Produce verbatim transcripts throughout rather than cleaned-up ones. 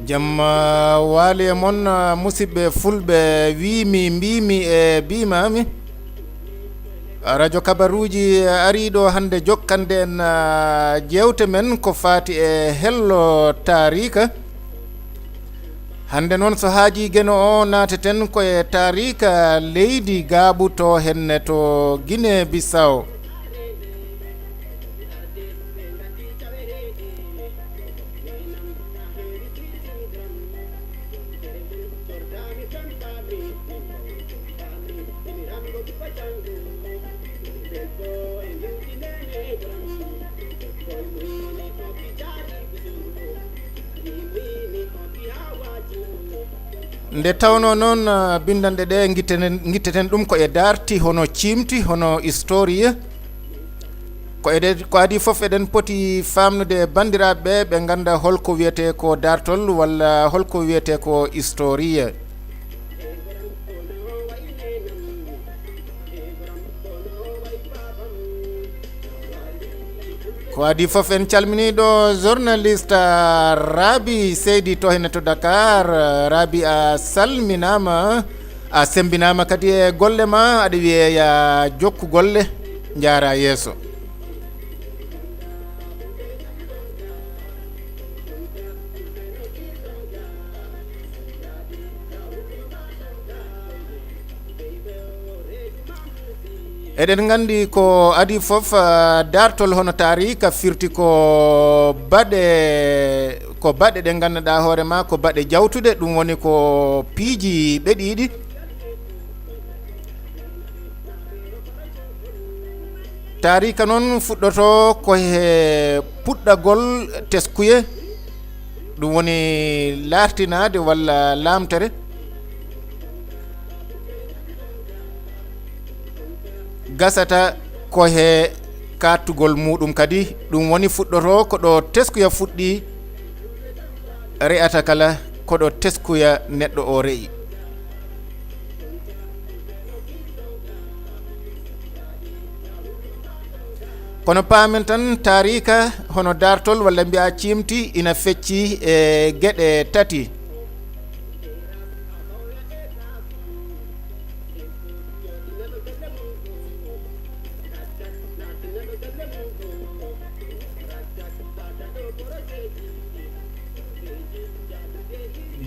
Jam, ah, waali e mon, ah, musidɓe fulɓe, wiimi, mbiimi e biimaami. Radio Kabaruuji ariiɗo hannde jokkande en, ah, jeewte men ko faati e hello taariika. Hannde noon, so haajii Geno o, naateten ko e taariika leydi Gaaɓu to henne to Guinée Bissau. Nde tawnoo noon, ah, binndanɗe ɗe ngitteten, ngitteten ɗum ko e daarti, hono ciimti, hono historie. Ko ede-, ko adii fof eɗen poti faamnude banndiraaɓe ɓe, ɓe ngannda holko wiyetee ko daartol walla holko wiyetee ko historie. Ko adii fof, en calminii ɗo journaliste, ah, Rabi Seydi to henne to Dakar. Ah, Rabi, a salminaama, a semmbinaama kadi e golle ma, aɗa wiyee ya jokku golle, njaara yeeso. Eɗen nganndi ko adii fof, ah, daartol hono taariika firti ko baɗe, ko baɗe ɗe ngannduɗaa hoore ma ko baɗe jawtuɗe, ɗum woni ko piiji ɓeɗiiɗi. Taariika noon fuɗɗoto ko he puɗɗagol teskuye, ɗum woni laartinaade walla laamtere. Gasata ko he kaaɗtugol muuɗum kadi, ɗum woni fuɗɗoto ko ɗo teskuya fuɗɗi, re'ata kala ko ɗo teskuya neɗɗo o re'i. Kono paamen tan, taariika hono daartol walla mbiyaa ciimti ina fecci e geɗe tati.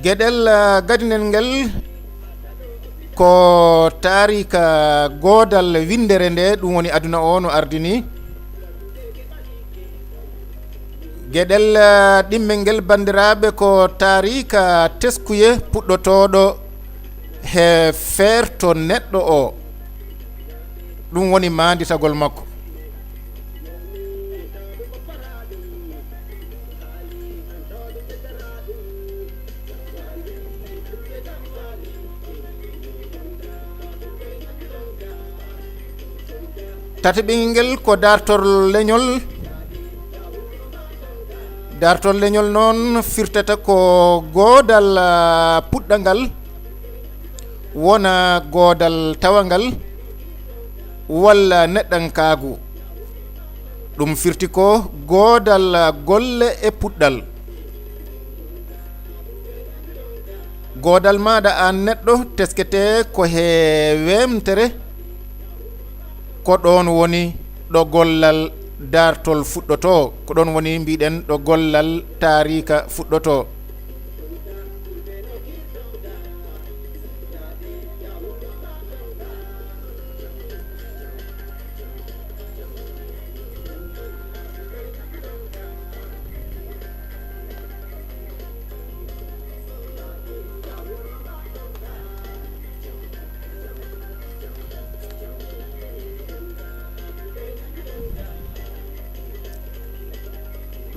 Geɗel, ah, gadinel ngel ko taariika goodal winndere nde, ɗum woni aduna o no ardini. Geɗel, ah, ɗimmel ngel, banndiraaɓe, ko taariika teskuye puɗɗotooɗo he feerto neɗɗo o. Ɗum woni maanditagol makko. Tataɓingel ko daartol leñol. Daartol leñol noon firtata ko goodal, ah, puɗɗangal, wona goodal tawangal walla neɗɗankaagu. Ɗum firti ko goodal golle e puɗɗal. Goodal maaɗa aan neɗɗo tesketee ko he weemtere, ko ɗoon woni ɗo gollal daartol fuɗɗotoo, ko ɗoon woni, mbiɗen, ɗo gollal taariika fuɗɗotoo.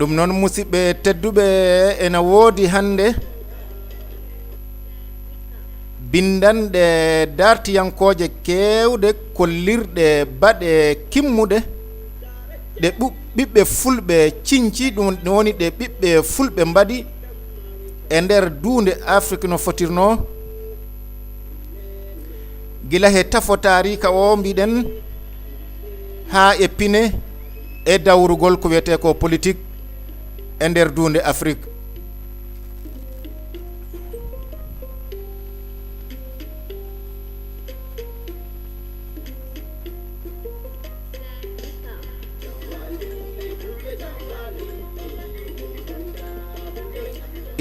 Ɗum noon, musidɓe tedduɓe, ena woodi hannde binndanɗe daartiyankooje keewɗe kollirɗe baɗe kimmuɗe ɗe ɓu-, ɓiɓɓe fulɓe cinci, ɗum woni ɗe ɓiɓɓe fulɓe mbaɗi e nder duunde Afrik no fotirnoo, gila he tafo taariika o, mbiɗen, haa e pine e dawrugol ko wiyetee ko politik e nder duunde Afrik.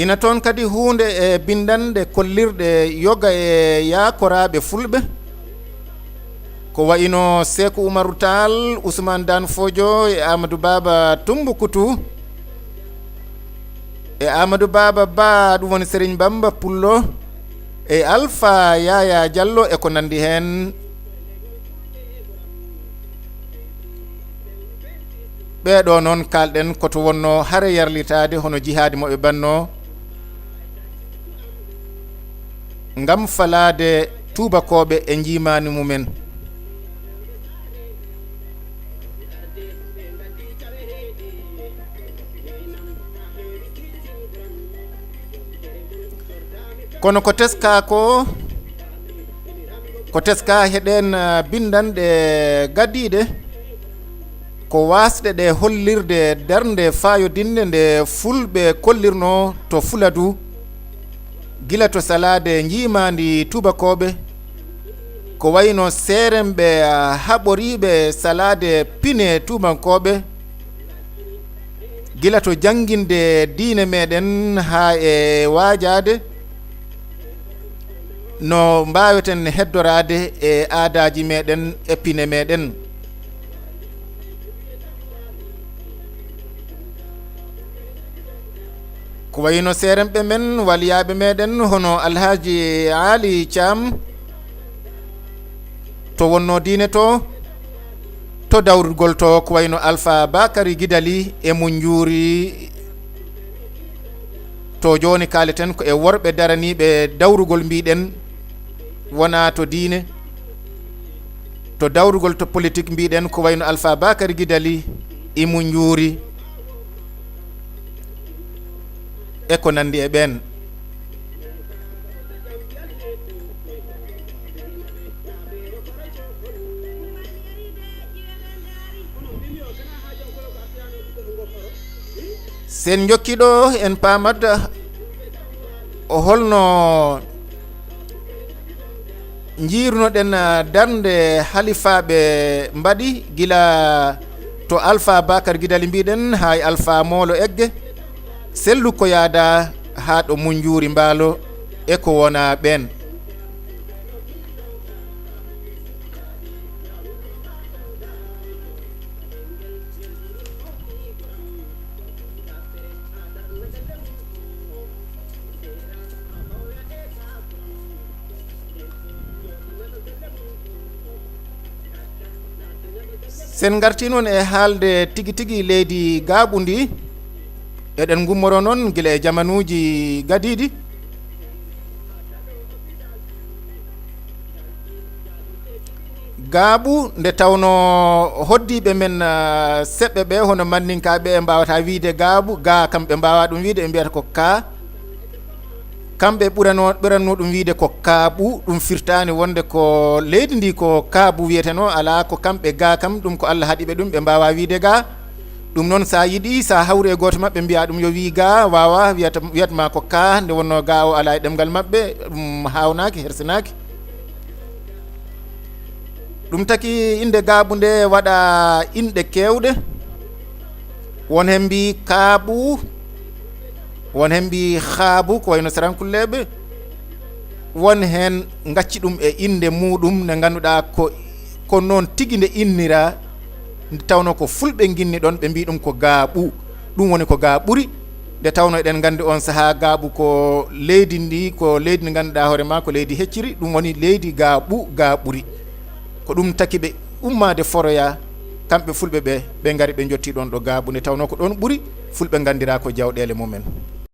Ina toon kadi huunde e binndanɗe kollirɗe yoga e yaakoraaɓe fulɓe, ko wayno Seeku Umaru Taal, Usmaan Daan Fojo e Aamadu Baaba Tummbukutu e Aamadu Baaba Ba, ɗum woni Serigne Bamba Pullo, e Alfa Yaya Diallo e ko nanndi heen. Ɓee ɗoo noon, kaalɗen ko to wonnoo hare yarlitaade, hono jihaadi mo ɓe mbannoo ngam falaade tuubakooɓe e njiimaandi mumen. Kono ko teskaa ko, ko teskaa he ɗeen, ah, binndanɗe gadiiɗe, ko waasɗe ɗe hollirde darnde faayodinɗe nde fulɓe kollirnoo to Fuladu, gila to salaade njiimaandi tuubakooɓe, ko wayno seeremɓe, ah, haɓoriiɓe salaade pine tuubakooɓe, gila to jannginde diine meɗen haa e waajaade no mbaaweten heddoraade e aadaaji meɗen e pine meɗen. Ko wayno seeremɓe men, waliyaaɓe meɗen, hono Alhaji Ali Thiam, to wonno diine to, to dawrugol to, ko wayno Alpha Bakary Gidali e Munjuuri. To jooni kaaleten ko e worɓe daraniiɓe dawrugol, mbiɗen, wonaa to diine. To dawrugol to politique, mbiɗen, ko wayno Alpha Bakary Gidali e Munjuuri e ko nanndi e ɓeen. Sen njokki ɗo, en paamat holno njiirunoɗen, ah, darnde halifaaɓe mbaɗi, gila to Alpha Bakary Gidali mbiɗen, haa e Alpha Moolo Egge, sellu ko yaada haa ɗo Munjuuri Mbaalo e ko wona ɓeen. Sen ngartii noon e haalde tigi tigi leydi Gaaɓu ndi, eɗen ngummoroo noon gila e jamanuuji gadiiɗi. Gaaɓu, nde tawnoo hoɗdiiɓe men, ah, seɓɓe ɓe, hono Mandinkaaɓe, ɓe mbaawata wiyde Gaaɓu, Gaa kam ɓe mbaawaa ɗum wiyde, ɓe mbiyata ko Kaa. Kamɓe ɓurano-, ɓuranno ɗum wiyde ko Kaaɓu, ɗum firtaani wonde ko leydi ndi ko Kaaɓu wiyetenoo, alaa, ko kamɓe Gaa kam, ɗum ko Alla haɗi ɓe ɗum, ɓe mbaawaa wiyde Gaa. Ɗum noon, so a yiɗi, so a hawri e gooto maɓɓe, mbiyaa ɗum yo wii Gaa, waawaa, wiyata, wiyat ma ko Kaa, nde wonnoo Gaa o alaa e ɗemngal maɓɓe, ɗum haawnaaki, hersinaaki. Ɗum taki innde Gaaɓu nde waɗa inɗe keewɗe. Won heen mbii Kaaɓu, won heen mbii Xaabu, ko wayno Sarankulleeɓe. Won heen ngacci ɗum e innde muuɗum nde ngannduɗaa ko, ko noon tigi nde inniraa, nde tawnoo ko fulɓe nginni ɗoon, ɓe mbii ɗum ko Gaaɓu. Ɗum woni ko Gaaɓuri. Nde tawnoo eɗen nganndi oon sahaa Gaaɓu ko leydi ndi, ko leydi ndi ngannduɗaa hoore maa ko leydi hecciri, ɗum woni leydi Gaaɓu, Gaaɓuri. Ko ɗum taki ɓe ummaade foroyaa, kamɓe fulɓe ɓe, ɓe ngari ɓe njottii ɗoon ɗo Gaaɓu, nde tawnoo ko ɗoon ɓuri fulɓe nganndiraa ko jawɗeele mumen.